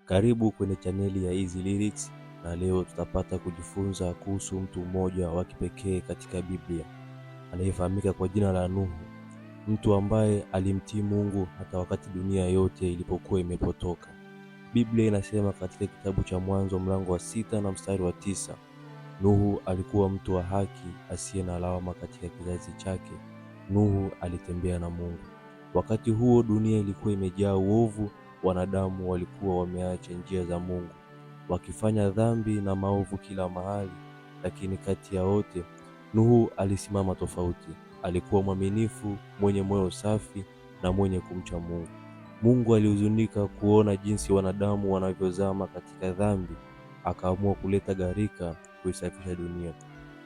Karibu kwenye chaneli ya Easy Lyrics, na leo tutapata kujifunza kuhusu mtu mmoja wa kipekee katika Biblia anayefahamika kwa jina la Nuhu, mtu ambaye alimtii Mungu hata wakati dunia yote ilipokuwa imepotoka. Biblia inasema katika kitabu cha Mwanzo mlango wa 6 na mstari wa 9, Nuhu alikuwa mtu wa haki asiye na lawama katika kizazi chake. Nuhu alitembea na Mungu. Wakati huo dunia ilikuwa imejaa uovu, wanadamu walikuwa wameacha njia za Mungu, wakifanya dhambi na maovu kila mahali. Lakini kati ya wote, Nuhu alisimama tofauti. Alikuwa mwaminifu, mwenye moyo safi na mwenye kumcha Mungu. Mungu alihuzunika kuona jinsi wanadamu wanavyozama katika dhambi, akaamua kuleta gharika kuisafisha dunia.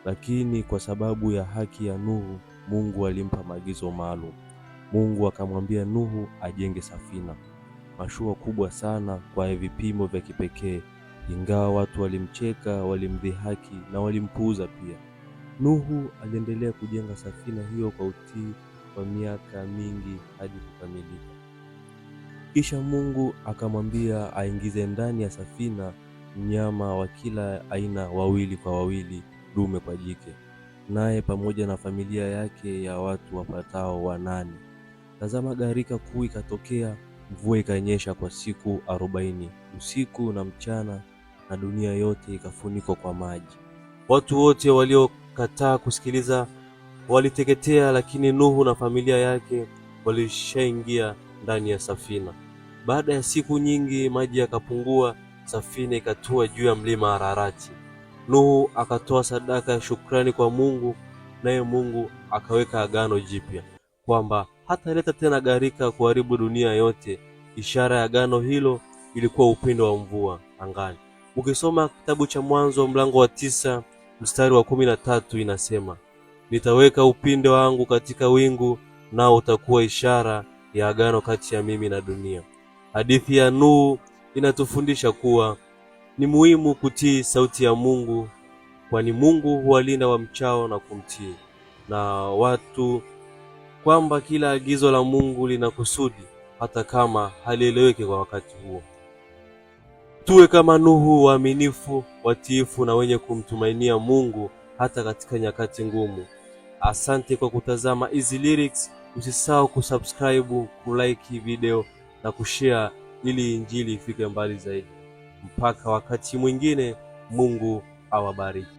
Lakini kwa sababu ya haki ya Nuhu, Mungu alimpa maagizo maalum. Mungu akamwambia Nuhu ajenge safina, mashua kubwa sana kwa vipimo vya kipekee. Ingawa watu walimcheka, walimdhihaki na walimpuuza pia, Nuhu aliendelea kujenga safina hiyo kwa utii kwa miaka mingi hadi kukamilika. Kisha Mungu akamwambia aingize ndani ya safina mnyama wa kila aina wawili kwa wawili, dume kwa jike, naye pamoja na familia yake ya watu wapatao 8. Tazama, gharika kuu ikatokea, mvua ikanyesha kwa siku 40 usiku na mchana, na dunia yote ikafunikwa kwa maji. Watu wote waliokataa kusikiliza waliteketea, lakini Nuhu na familia yake walishaingia ndani ya safina. Baada ya siku nyingi maji yakapungua, safina ikatua juu ya mlima Ararati. Nuhu akatoa sadaka ya shukrani kwa Mungu, naye Mungu akaweka agano jipya kwamba hataleta tena gharika kuharibu dunia yote. Ishara ya agano hilo ilikuwa upindo wa mvua angani. Ukisoma kitabu cha Mwanzo mlango wa 9 mstari wa 13 inasema, nitaweka upinde wangu katika wingu, nao utakuwa ishara ya agano kati ya mimi na dunia. Hadithi ya Nuhu inatufundisha kuwa ni muhimu kutii sauti ya Mungu, kwani Mungu huwalinda wamchao na kumtii, na watu kwamba kila agizo la Mungu lina kusudi, hata kama halieleweki kwa wakati huo. Tuwe kama Nuhu, waaminifu, watiifu na wenye kumtumainia Mungu hata katika nyakati ngumu. Asante kwa kutazama Easy Lyrics. Usisahau kusubscribe, kulike video na kushare ili injili ifike mbali zaidi. Mpaka wakati mwingine, Mungu awabariki.